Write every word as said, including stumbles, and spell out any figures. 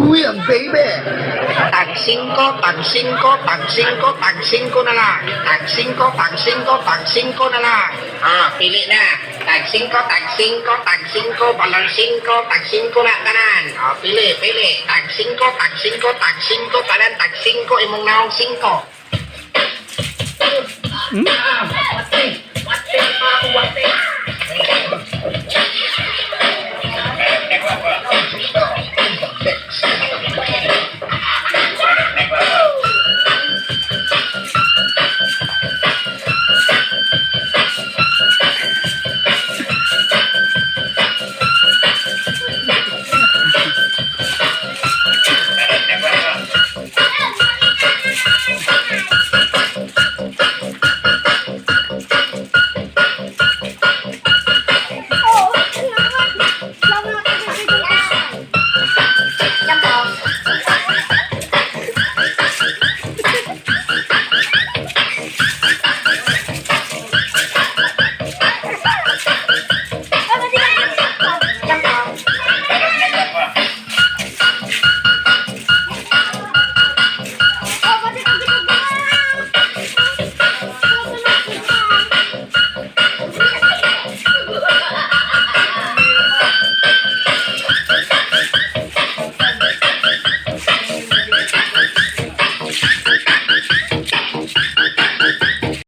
Kuya, baby! Tag singko, tag singko, tag singko, tag singko na lang. Tag singko, tag singko, tag singko na lang. Ah, pili na. Tag singko, tag singko, tag singko, balor singko, tag singko na tanan. Ah, pili, pili. Tag singko, tag singko, tag singko, tanan tag singko, imong naong singko. Hmm?